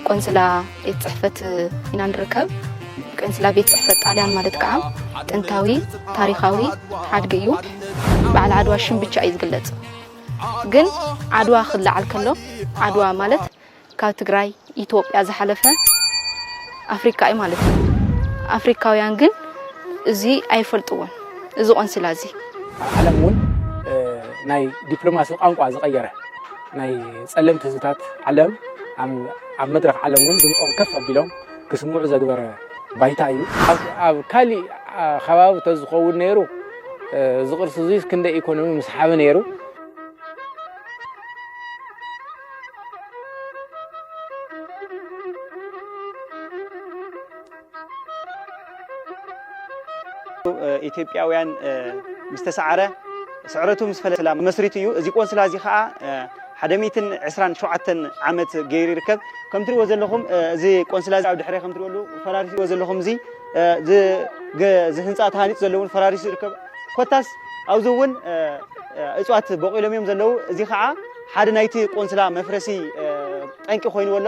ቆንስላ ቤት ጽሕፈት ኢና ንርከብ። ቆንስላ ቤት ጽሕፈት ጣልያን ማለት ከዓ ጥንታዊ ታሪኻዊ ሓድጊ እዩ። በዓል ዓድዋ ሽም ብቻ እዩ ዝግለጽ። ግን ዓድዋ ክለዓል ከሎ ዓድዋ ማለት ካብ ትግራይ ኢትዮጵያ ዝሓለፈ ኣፍሪካ እዩ ማለት እዩ። ኣፍሪካውያን ግን እዚ ኣይፈልጥዎን። እዚ ቆንስላ እዚ ኣብ ዓለም እውን ናይ ዲፕሎማሲ ቋንቋ ዝቐየረ ናይ ጸለምቲ ህዝብታት ዓለም ኣብ መድረኽ ዓለም እውን ድምፆም ከፍ ኣቢሎም ክስምዑ ዘግበረ ባይታ እዩ። ኣብ ካሊእ ከባቢ ተዝኸውን ነይሩ እዚ ቅርሲ እዚ ክንደይ ኢኮኖሚ ምስሓበ ነይሩ። ኢትዮጵያውያን ምስ ተሰዓረ ስዕረቱ ምስ ፈለላ መስሪቱ እዩ። እዚ ቆንስላ እዚ ከዓ ሓደ ሚእትን ዕስራን ሸውዓተን ዓመት ገይሩ ይርከብ። ከም ትሪእዎ ዘለኹም እዚ ቆንስላ እዚ ኣብ ድሕረ ከም ትሪእሉ ፈራሪስዎ ዘለኹም እዚ እዚ ህንፃ ተሃኒፁ ዘለውን ፈራሪሱ ይርከብ። ኮታስ ኣብዚ እውን እፅዋት በቂሎም እዮም ዘለዉ። እዚ ከዓ ሓደ ናይቲ ቆንስላ መፍረሲ ጠንቂ ኮይንዎ ኣሎ።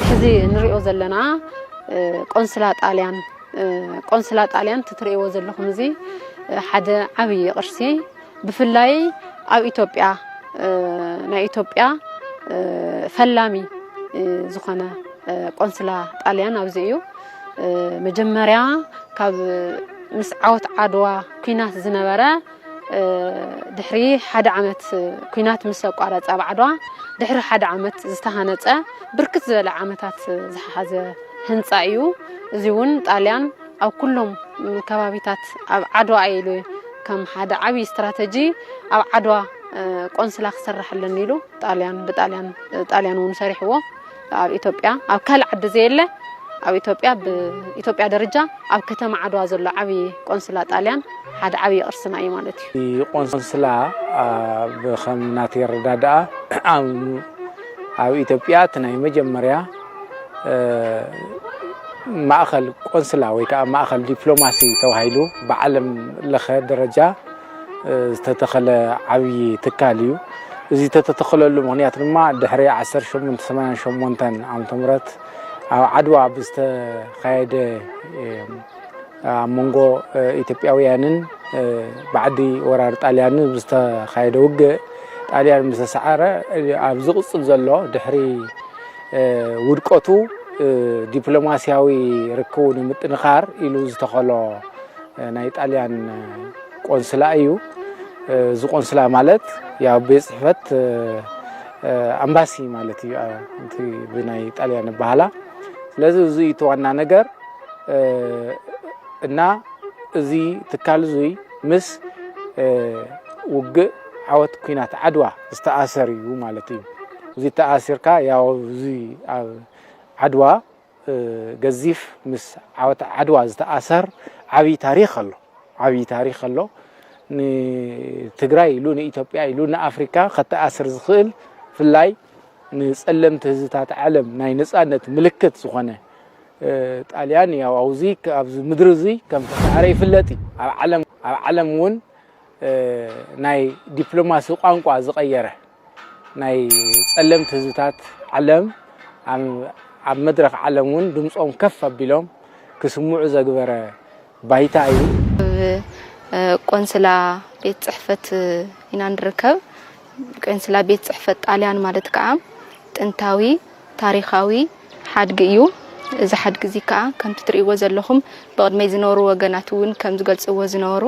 ሕዚ ንሪኦ ዘለና ቆንስላ ጣልያን ቆንስላ ጣልያን ትትርእይዎ ዘለኹም እዚ ሓደ ዓብዪ ቅርሲ ብፍላይ ኣብ ኢትዮጵያ ናይ ኢትዮጵያ ፈላሚ ዝኾነ ቆንስላ ጣልያን ኣብዚ እዩ። መጀመርያ ካብ ምስ ዓወት ዓድዋ ኲናት ዝነበረ ድሕሪ ሓደ ዓመት ኲናት ምስ ኣቋረጸ ኣብ ዓድዋ ድሕሪ ሓደ ዓመት ዝተሃነጸ ብርክት ዝበለ ዓመታት ዝሓዘ ህንጻ እዩ። እዚ እውን ጣልያን ኣብ ኩሎም ከባቢታት ኣብ ዓድዋ ኢሉ ከም ሓደ ዓብዪ ስትራተጂ ኣብ ዓድዋ ቆንስላ ክስራሕ ኣለኒ ኢሉ ጣልያን ብጣልያን ጣልያን እውን ሰሪሕዎ። ኣብ ኢትዮጵያ ኣብ ካልእ ዓዲ ዘየለ ኣብ ኢትዮጵያ ብኢትዮጵያ ደረጃ ኣብ ከተማ ዓድዋ ዘሎ ዓብዪ ቆንስላ ጣልያን ሓደ ዓብዪ ቅርስና እዩ ማለት እዩ። ቆንስላ ብከም ናተይ ኣረዳድኣ ኣብ ኢትዮጵያ እቲ ናይ መጀመርያ ማእኸል ቆንስላ ወይ ከዓ ማእኸል ዲፕሎማሲ ተባሂሉ ብዓለም ለኸ ደረጃ ዝተተኸለ ዓብዪ ትካል እዩ። እዚ ዝተተኸለሉ ምኽንያት ድማ ድሕሪ ዓሰርተ ሸሞንተ ሰማንያን ሸሞንተን ዓመተ ምህረት ኣብ ዓድዋ ብዝተኻየደ ኣብ መንጎ ኢትዮጵያውያንን ባዕዲ ወራር ጣልያንን ብዝተኻየደ ውግእ ጣልያን ምስ ተሰዓረ ኣብ ዝቕፅል ዘሎ ድሕሪ ውድቀቱ ዲፕሎማስያዊ ርክቡ ንምጥንኻር ኢሉ ዝተኸሎ ናይ ጣልያን ቆንስላ እዩ። እዚ ቆንስላ ማለት ያው ቤት ጽሕፈት ኣምባሲ ማለት እዩ እቲ ብናይ ጣልያን ኣበሃህላ። ስለዚ እዚ እዩ እቲ ዋና ነገር እና እዚ ትካል እዚ ምስ ውግእ ዓወት ኲናት ዓድዋ ዝተኣሰር እዩ ማለት እዩ። እዚ ተኣሲርካ ያው እዚ ኣብ ዓድዋ ገዚፍ ምስ ዓወት ዓድዋ ዝተኣሰር ዓብዪ ታሪኽ ኣሎ። ዓብዪ ታሪኽ ኣሎ። ንትግራይ ኢሉ ንኢትዮጵያ ኢሉ ንኣፍሪካ ከተኣስር ዝኽእል ብፍላይ ንፀለምቲ ህዝብታት ዓለም ናይ ነፃነት ምልክት ዝኾነ ጣልያን ያው ኣብዚ ኣብዚ ምድሪ እዚ ከም ተሰዓረ ይፍለጥ እዩ። ኣብ ዓለም ኣብ ዓለም እውን ናይ ዲፕሎማሲ ቋንቋ ዝቐየረ ናይ ጸለምቲ ህዝብታት ዓለም ኣብ መድረኽ ዓለም እውን ድምፆም ከፍ ኣቢሎም ክስምዑ ዘግበረ ባይታ እዩ። ኣብ ቆንስላ ቤት ፅሕፈት ኢና ንርከብ። ቆንስላ ቤት ፅሕፈት ጣልያን ማለት ከዓ ጥንታዊ ታሪኻዊ ሓድጊ እዩ። እዚ ሓድጊ እዚ ከዓ ከምቲ ትርእይዎ ዘለኹም ብቕድመይ ዝነበሩ ወገናት እውን ከም ዝገልፅዎ ዝነበሩ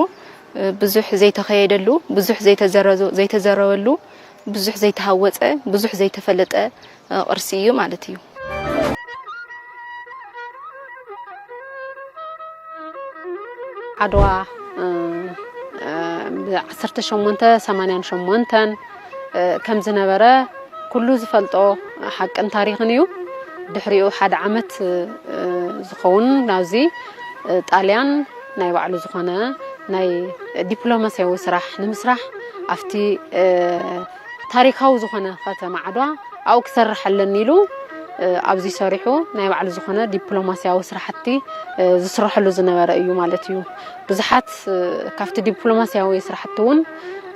ብዙሕ ዘይተኸየደሉ፣ ብዙሕ ዘይተዘረበሉ፣ ብዙሕ ዘይተሃወፀ፣ ብዙሕ ዘይተፈለጠ ቅርሲ እዩ ማለት እዩ። ዓድዋ ብዓሰርተ ሸሞንተ ሰማንያን ሸሞንተን ከም ዝነበረ ኩሉ ዝፈልጦ ሓቅን ታሪኽን እዩ። ድሕሪኡ ሓደ ዓመት ዝኸውን ናብዚ ጣልያን ናይ ባዕሉ ዝኾነ ናይ ዲፕሎማስያዊ ስራሕ ንምስራሕ ኣብቲ ታሪኻዊ ዝኾነ ከተማ ዓድዋ ኣብኡ ክሰርሕ ኣለኒ ኢሉ ኣብዚ ሰሪሑ ናይ ባዕሉ ዝኾነ ዲፕሎማስያዊ ስራሕቲ ዝስረሐሉ ዝነበረ እዩ ማለት እዩ። ብዙሓት ካብቲ ዲፕሎማስያዊ ስራሕቲ እውን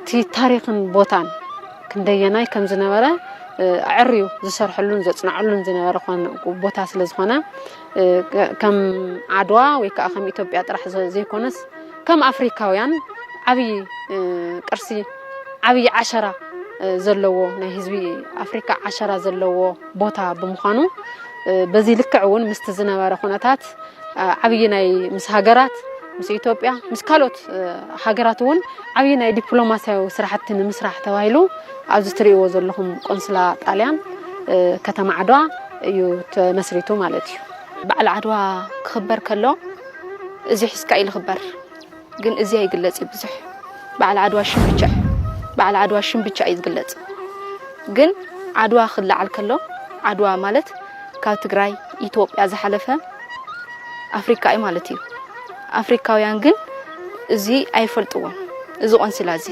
እቲ እቲ ታሪኽን ቦታን ክንደየናይ ከም ዝነበረ ኣዕርዩ ዝሰርሐሉን ዘጽንዐሉን ዝነበረ ቦታ ስለ ዝኾነ፣ ከም ዓድዋ ወይ ከዓ ከም ኢትዮጵያ ጥራሕ ዘይኮነስ ከም ኣፍሪካውያን ዓብዪ ቅርሲ፣ ዓብዪ ዓሸራ ዘለዎ፣ ናይ ህዝቢ ኣፍሪካ ዓሸራ ዘለዎ ቦታ ብምዃኑ፣ በዚ ልክዕ እውን ምስቲ ዝነበረ ኩነታት ዓብዪ ናይ ምስ ሃገራት፣ ምስ ኢትዮጵያ፣ ምስ ካልኦት ሃገራት እውን ዓብዪ ናይ ዲፕሎማስያዊ ስራሕቲ ንምስራሕ ተባሂሉ ኣብዚ ትርእይዎ ዘለኹም ቆንስላ ጣልያን ከተማ ዓድዋ እዩ ተመስሪቱ ማለት እዩ። በዓል ዓድዋ ክኽበር ከሎ እዚ ሒዝካ እዩ ዝኽበር። ግን እዚ ኣይግለጽ እዩ ብዙሕ። በዓል ዓድዋ ሽም ብቻ፣ በዓል ዓድዋ ሽም ብቻ እዩ ዝግለጽ። ግን ዓድዋ ክለዓል ከሎ፣ ዓድዋ ማለት ካብ ትግራይ፣ ኢትዮጵያ ዝሓለፈ ኣፍሪካ እዩ ማለት እዩ። ኣፍሪካውያን ግን እዚ ኣይፈልጥዎን። እዚ ቆንስላ እዚ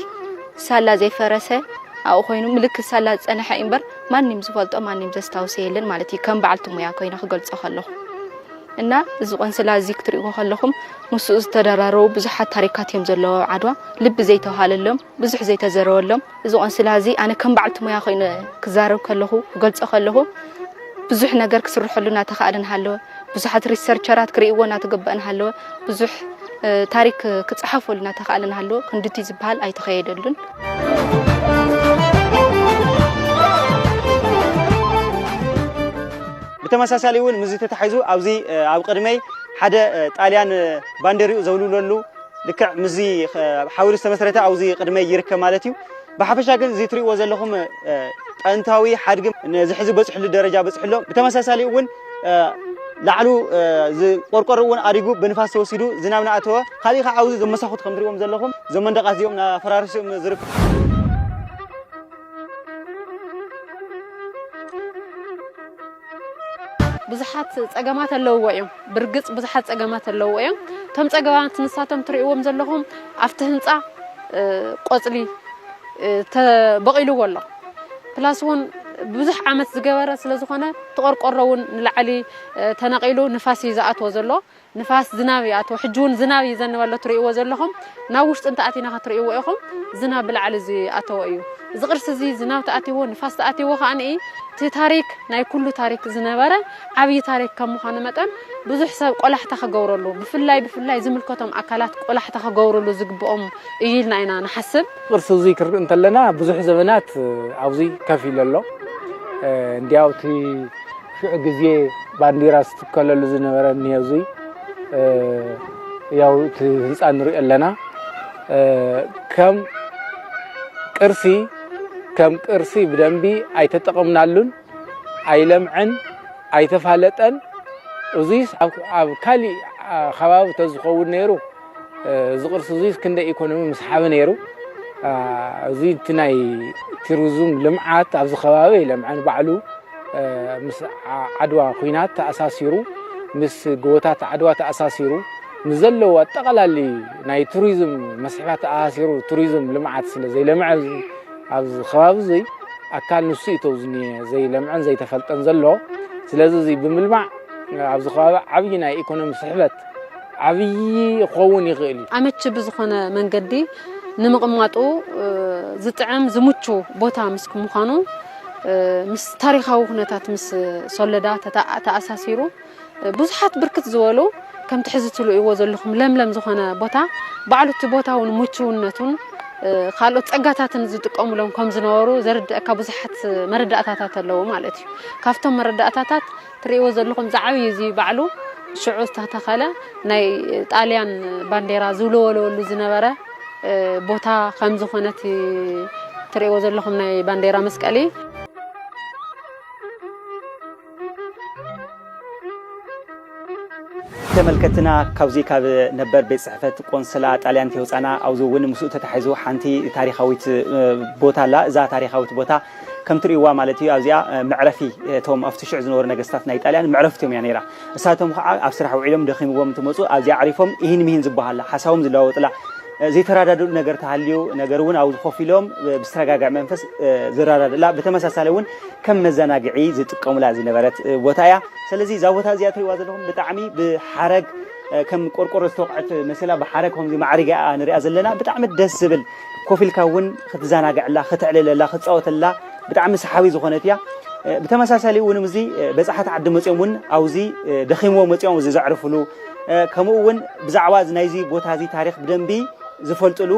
ሳላ ዘይፈረሰ ኣብኡ ኮይኑ ምልክት ሳላ ዝጸንሐ እዩ እምበር ማንም ዝፈልጦ ማንም ዘስታውሰ የለን ማለት እዩ። ከም በዓልቲ ሙያ ኮይነ ክገልጾ ከለኹ እና እዚ ቆንስላ እዚ ክትሪእዎ ከለኹም ምስኡ ዝተደራረቡ ብዙሓት ታሪካት እዮም ዘለዉ። ዓድዋ ልቢ ዘይተዋሃለሎም ብዙሕ ዘይተዘረበሎም እዚ ቆንስላ እዚ ኣነ ከም በዓልቲ ሙያ ኮይነ ክዛረብ ከለኹ ክገልጾ ከለኹ ብዙሕ ነገር ክስርሐሉ እናተኻእለ እናሃለወ ብዙሓት ሪሰርቸራት ክርእይዎ እናተገበአ እናሃለወ ብዙሕ ታሪክ ክፀሓፈሉ እናተኻእለ እናሃለወ ክንድቲ ዝበሃል ኣይተኸየደሉን። ብተመሳሳሊ እውን ምስዚ ተታሒዙ ኣብዚ ኣብ ቅድመይ ሓደ ጣልያን ባንዴሪኡ ዘውልብለሉ ልክዕ ምስዚ ሓዊሉ ዝተመስረተ ኣብዚ ቅድመይ ይርከብ ማለት እዩ። ብሓፈሻ ግን እዚ ትሪእዎ ዘለኹም ጥንታዊ ሓድጊ ነዚ ሕዚ በፅሕሉ ደረጃ በፅሕሎ። ብተመሳሳሊ እውን ላዕሉ ዝቆርቆሮ እውን ኣዲጉ ብንፋስ ተወሲዱ ዝናብ ናእተወ። ካሊእ ከዓ ኣብዚ ዘመሳኹት ከም ትሪእዎም ዘለኹም እዞም መንደቃት እዚኦም ናፈራርሱ እዮም ዝርከቡ። ብዙሓት ፀገማት ኣለውዎ እዮም። ብርግፅ ብዙሓት ፀገማት ኣለውዎ እዮም። እቶም ፀገማት ንሳቶም ትርእይዎም ዘለኹም ኣብቲ ህንፃ ቆፅሊ ተበቒልዎ ኣሎ። ፕላስ እውን ብዙሕ ዓመት ዝገበረ ስለ ዝኾነ እቲ ቆርቆሮ እውን ንላዕሊ ተነቒሉ ንፋስ እዩ ዝኣትዎ ዘሎ። ንፋስ ዝናብ ይኣትዎ። ሕጂ እውን ዝናብ ይዘንብ ኣሎ ትርእይዎ ዘለኹም። ናብ ውሽጢ እንተኣቲና ክትርእይዎ ኢኹም። ዝናብ ብላዕሊ ዝኣተዎ እዩ። እዚ ቅርሲ እዚ ዝናብ ተኣቲዎ ንፋስ ተኣቲዎ ከኣ ንኢ እቲ ታሪክ ናይ ኩሉ ታሪክ ዝነበረ ዓብዪ ታሪክ ከም ምዃኑ መጠን ብዙሕ ሰብ ቆላሕታ ክገብረሉ ብፍላይ ብፍላይ ዝምልከቶም ኣካላት ቆላሕታ ክገብርሉ ዝግብኦም እዩ ኢልና ኢና ንሓስብ። ቅርሲ እዚ ክርኢ እንተለና ብዙሕ ዘመናት ኣብዚ ከፍ ኢሉ ኣሎ። እንዲያው እቲ ሽዑ ግዜ ባንዲራ ዝትከለሉ ዝነበረ እኒሀ እዙይ ያው እቲ ህንፃ ንሪኦ ኣለና ከም ቅርሲ ከም ቅርሲ ብደንቢ ኣይተጠቐምናሉን ኣይለምዐን ኣይተፋለጠን እዙይ ኣብ ካሊእ ከባቢ ተዝኸውን ነይሩ እዚ ቅርሲ እዙይ ክንደ ኢኮኖሚ ምስሓበ ነይሩ እዚ እቲ ናይ ቱሪዝም ልምዓት ኣብዚ ከባቢ ኣይለምዐን ባዕሉ ምስ ዓድዋ ኲናት ተኣሳሲሩ ምስ ጎቦታት ዓድዋ ተኣሳሲሩ ንዘለዉ ኣጠቓላሊ ናይ ቱሪዝም መስሕባት ተኣሳሲሩ ቱሪዝም ልምዓት ስለ ዘይለምዐ ኣብዚ ከባቢ እዚ ኣካል ንሱ እዩ ተውዝኒ ዘይለምዐን ዘይተፈልጠን ዘሎ ስለዚ እዚ ብምልማዕ ኣብዚ ከባቢ ዓብዪ ናይ ኢኮኖሚ ስሕበት ዓብዪ ክኸውን ይኽእል እዩ። ኣመቺ ብዝኾነ መንገዲ ንምቕማጡ ዝጥዕም ዝምቹ ቦታ ምስ ምዃኑ ምስ ታሪኻዊ ኩነታት ምስ ሶለዳ ተተኣሳሲሩ ብዙሓት ብርክት ዝበሉ ከምቲ ሕዚ ትርእይዎ ዘለኹም ለምለም ዝኾነ ቦታ ባዕሉ እቲ ቦታ እውን ምቹውነቱን ካልኦት ፀጋታትን ዝጥቀሙሎም ከም ዝነበሩ ዘርድአካ ብዙሓት መረዳእታታት ኣለዉ ማለት እዩ። ካብቶም መረዳእታታት ትርእይዎ ዘለኹም ዝዓብዩ እዚ ባዕሉ ሽዑ ዝተተኸለ ናይ ጣልያን ባንዴራ ዝውለወለወሉ ዝነበረ ቦታ ከም ዝኾነ እቲ ትርእይዎ ዘለኹም ናይ ባንዴራ መስቀሊ ተመልከትና ካብዚ ካብ ነበር ቤት ፅሕፈት ቆንስላ ጣልያን ተውፃና ኣብዚ እውን ምስኡ ተታሒዙ ሓንቲ ታሪካዊት ቦታ ኣላ እዛ ታሪካዊት ቦታ ከም ትርእይዋ ማለት እዩ ኣብዚኣ መዕረፊ እቶም ኣብቲ ሽዕ ዝነበሩ ነገስታት ናይ ጣልያን መዕረፍቲ እዮም እያ ነይራ እሳቶም ከዓ ኣብ ስራሕ ውዒሎም ደኺምዎም እንትመፁ ኣብዚኣ ኣዕሪፎም ይህን ምሂን ዝበሃላ ሓሳቦም ዝለዋወጥላ ዘይተረዳድእሉ ነገር ተሃልዩ ነገር እውን ኣብዚ ኮፍ ኢሎም ብዝተረጋግዐ መንፈስ ዝረዳድእላ ብተመሳሳሊ እውን ከም መዘናግዒ ዝጥቀሙላ ዝነበረት ቦታ እያ። ስለዚ እዛ ቦታ እዚኣ ትሪእዋ ዘለኹም ብጣዕሚ ብሓረግ ከም ቆርቆሮ ዝተወቕዐት መሲላ ብሓረግ ከምዚ ማዕሪጋ እያ ንሪኣ ዘለና። ብጣዕሚ ደስ ዝብል ኮፍ ኢልካ እውን ክትዘናግዐላ፣ ከተዕልለላ፣ ክትፃወተላ ብጣዕሚ ሰሓቢ ዝኾነት እያ። ብተመሳሳሊ እውን እዚ በፃሕቲ ዓዲ መፅኦም እውን ኣብዚ ደኺምዎ መፅኦም እዚ ዘዕርፍሉ፣ ከምኡ እውን ብዛዕባ ናይዚ ቦታ እዚ ታሪኽ ብደንቢ ዝፈልጥሉ፣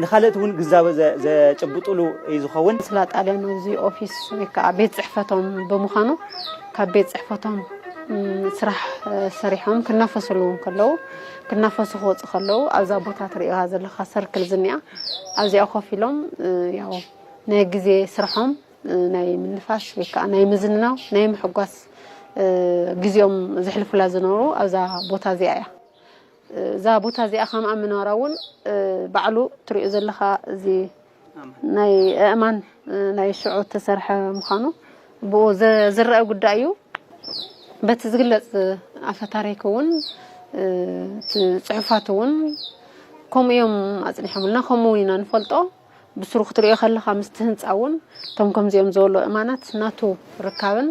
ንኻልኦት እውን ግንዛበ ዘ- ዘጭብጥሉ እዩ ዝኸውን። ስላ ጣልያን ኣብዚ ኦፊስ ወይ ከዓ ቤት ፅሕፈቶም ብምዃኑ ካብ ቤት ፅሕፈቶም ም፣ ስራሕ እ፣ ሰሪሖም ክናፈስሉ እውን ከለዉ ክናፈሱ ክወፁ ከለዉ ኣብዛ ቦታ ትሪእዋ ዘለኻ ሰርክል ዝኒኣ ኣብዚኣ ኮፍ ኢሎም እ፣ ያው ናይ ግዜ ስርሖም እ፣ ናይ ምንፋስ ወይ ከዓ ናይ ምዝንናው ናይ ምሕጓስ እ፣ ግዜኦም ዘሕልፉላ ዝነበሩ ኣብዛ ቦታ እዚኣ እያ። እዛ ቦታ እዚኣ ከም ኣመናራ እውን እ፣ ባዕሉ ትሪኦ ዘለኻ እዚ ናይ ኣእማን እ፣ ናይ ሽዑ ተሰርሐ ምዃኑ ብኡ ዘ- ዝረአ ጉዳይ እዩ። በቲ ዝግለፅ ኣፈ ታሪክ እውን እ፣ እቲ ፅሑፋት እውን ከምኡ እዮም ኣፅኒሖምልና፣ ከምኡ እውን ኢና ንፈልጦ። ብስሩ ክትሪኦ ከለኻ ምስቲ ህንፃ እውን እቶም ከምዚኦም ዝበሉ ኣእማናት ናቱ ርካብን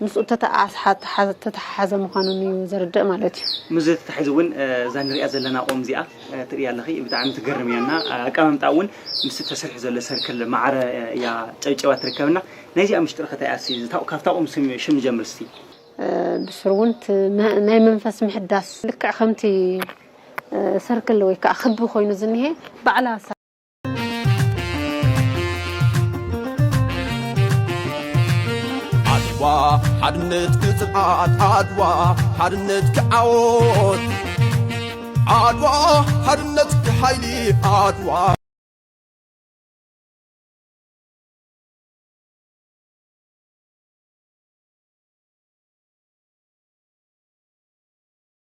ምስኡ ተተኣስሓ- ተሓዘ- ተተሓሓዘ ምዃኑን እዩ ዘርድእ ማለት እዩ። ምስ ተታሒዙ እውን እዛ ንሪኣ ዘለና ኦም እዚኣ ትርኢ ኣለኺ፣ ብጣዕሚ ትገርም እያ እና ኣቀማምጣ እውን ምስ ተሰርሒ ዘሎ ሰርክል ማዕረ እያ ጨብጨባ ትርከብና። ናይዚኣ ምሽጥር ከታይ ኣሲ ካብታ ኦም ስም- ሽም ጀምር እስቲ። ብስሩ እውን እቲ መ- ናይ መንፈስ ምሕዳስ ልክዕ ከምቲ ሰርክል ወይ ከዓ ክቢ ኮይኑ ዝኒሄ ባዕላ ዓድዋ ሓድነት ክጽንዓት ዓድዋ ሓድነት ክዓወት ዓድዋ ሓድነት ክሓይሊ ዓድዋ